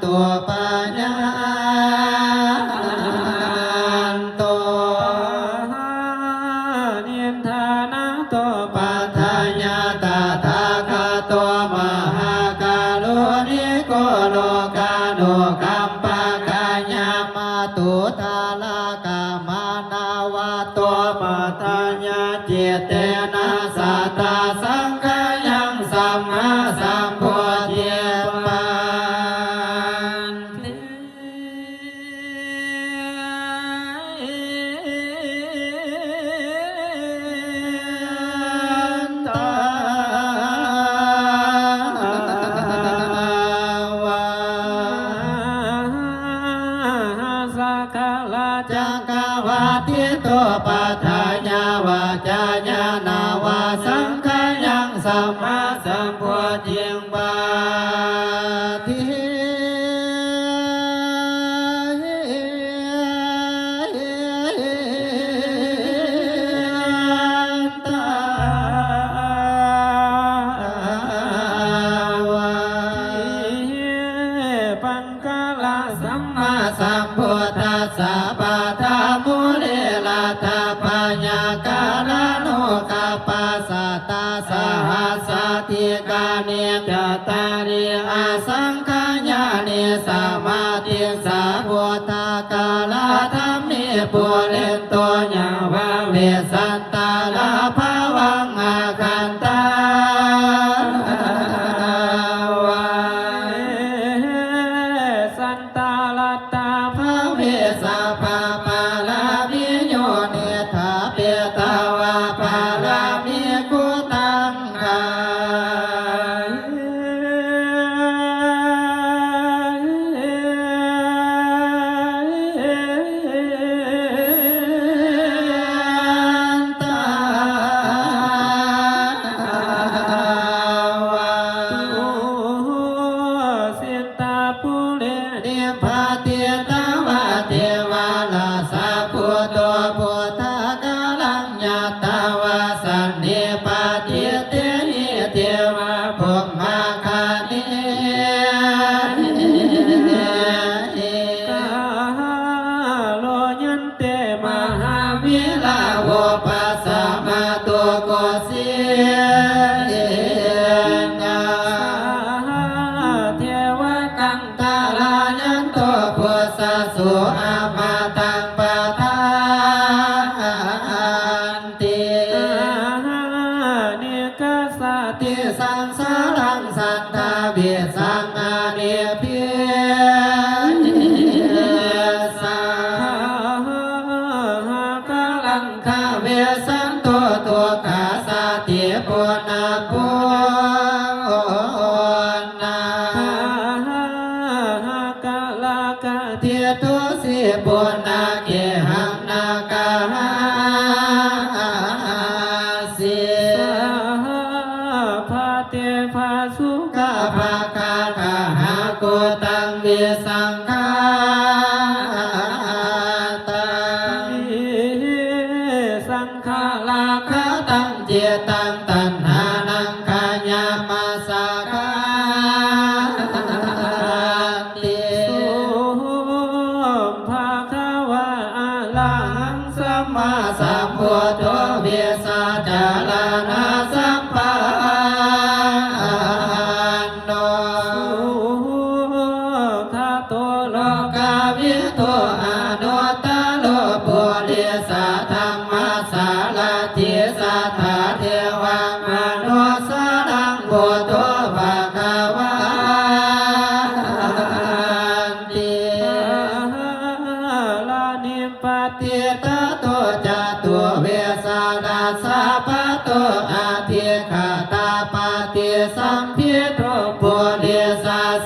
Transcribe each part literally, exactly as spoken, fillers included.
Paññānanto pahānindānato paṭṭhāya tathāgato mahākāruṇiko lokānukampākāya mātugārākamaṇāvato paṭṭhāya cittena sadā saṅghāyaṃ sammāsambodhiṃ bhante. Sakalacakkavādito paṭṭhāya vācāya nāva saṅghāyaṃ sammāsambodhiṃ paṭṭhāya. Sammāsambuddhassa pādaṃ mūle laddhā paññākārānukappasatta sahassādhikāni cattāri asaṅkhāyāni samādhiṃsa buddhā kālā dhamme pūrentu yāva vessantarā bhavaṃ akantā vessantarattā bhave sabbā pāramī yoniṭṭhāpetvā pāramī guṇaṃ Sītapule nippaṭitvā devarājasabhuto buddhakālaṃ ñatvā sannipatittehi devā brahmagaṇe kālo yante mahāvīra vupasamādo kusinā saha devakaṃ darāyanto buddhaso amataṃ paṭhañca ānikassāti saṃsaraṃ sandhāvī saṅghanibhi saha kālaṃ gavesanto dukkhāsāti punappuna kālakati tusī punagehaṃ nakahassī saha pātibhāsu kabbhagahakutaṃ visaṅkhataṃ visaṅkharagataṃ cittaṃ taṇhānaṃ khayamajjhaganti so bhagavā arahaṃ sammāsambuddho vijjācaraṇasampanno sugato lokavidū anuttaro purisadammasārathi satthā devamanussānaṃ buddho bhagavāti. Paṭṭhito catuvesaṃ dasapāto ādi gatā paṭisambhidho purisaseṭṭho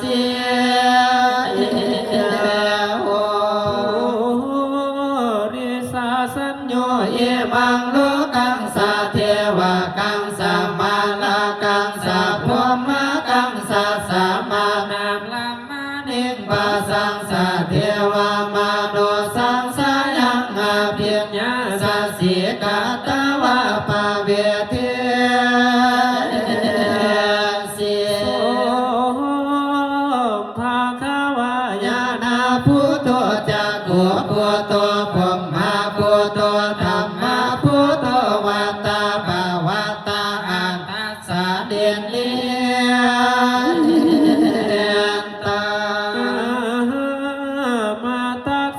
purisasañño imaṃ lokaṃ sadevakaṃ samārakaṃ sabrahmakaṃ sassamaṇaṃ brahmā niṃ pajjaṃ sadevamanussānaṃ abhiññāya sadisī katvā pavedesi. So bhagavā ñāṇabuddho cakkhubud dho brahmābuddho dhammābuddho vattappattā attasaññī. Taṃ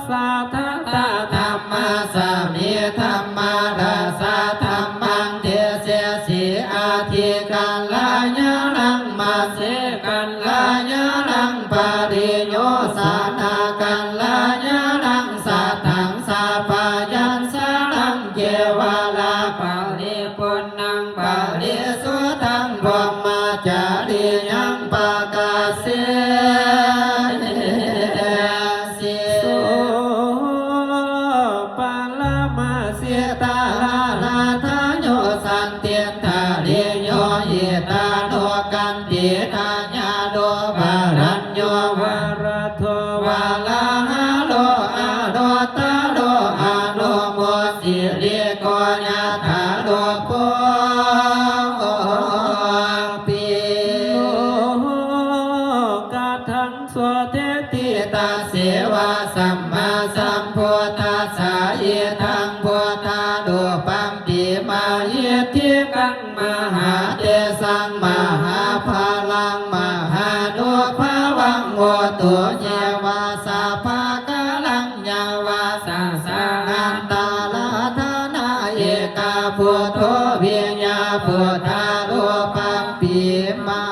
Taṃ dhammasamiddhaṃ mānasādhammaṃ desesi adhikaraṇāyaṃ majjhekaraṇāyaṃ pariyosānakaraṇāyaṃ sadaṃ sabyañjanaṃ kevalaparipuṇṇaṃ parisuddhaṃ brahmacariyaṃ pakāsesi. So paramasiddhārahatayo santiṭṭhāriyo hitāno khantīdayālo varañño varado varāharo anuttaro anuṃ siriko yathārūpo pi lokadhaṃso teti tasseva sammāsambuddhassa idaṃ buddharūpampi mahiddhikaṃ mahātejaṃ mahābalaṃ mahānubhāvaṃ uttu ceva sabba kālaṃ yāva tassa antarādhanā ekabuddho viya buddharūpampi mā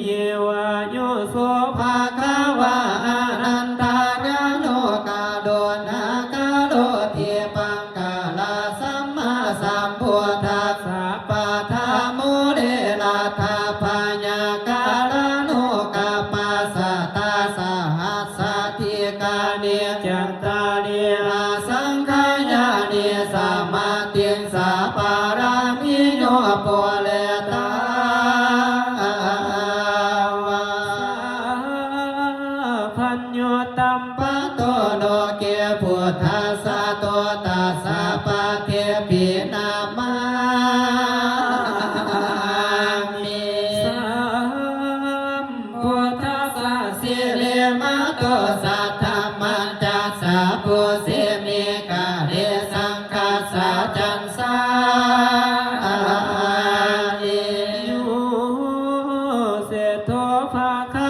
Ye vā yo so bhagavā anantarāno karuṇākaro dīpaṅkarā sammāsambuddhassa paṭhamūle laddhabyañjākarāno kappasatā sahassādhikāni cattāri asaṅkhāyāni samatissa pāramiyo pūretvā sabbaññutaṃ patto loke buddhasāvakā tassa paṭiggaṇhāmi. Sambuddhassa sirīmato saddhammañca sa pūjemi kāre saṅghassa cañsāmi. Yo seṭṭho bhaga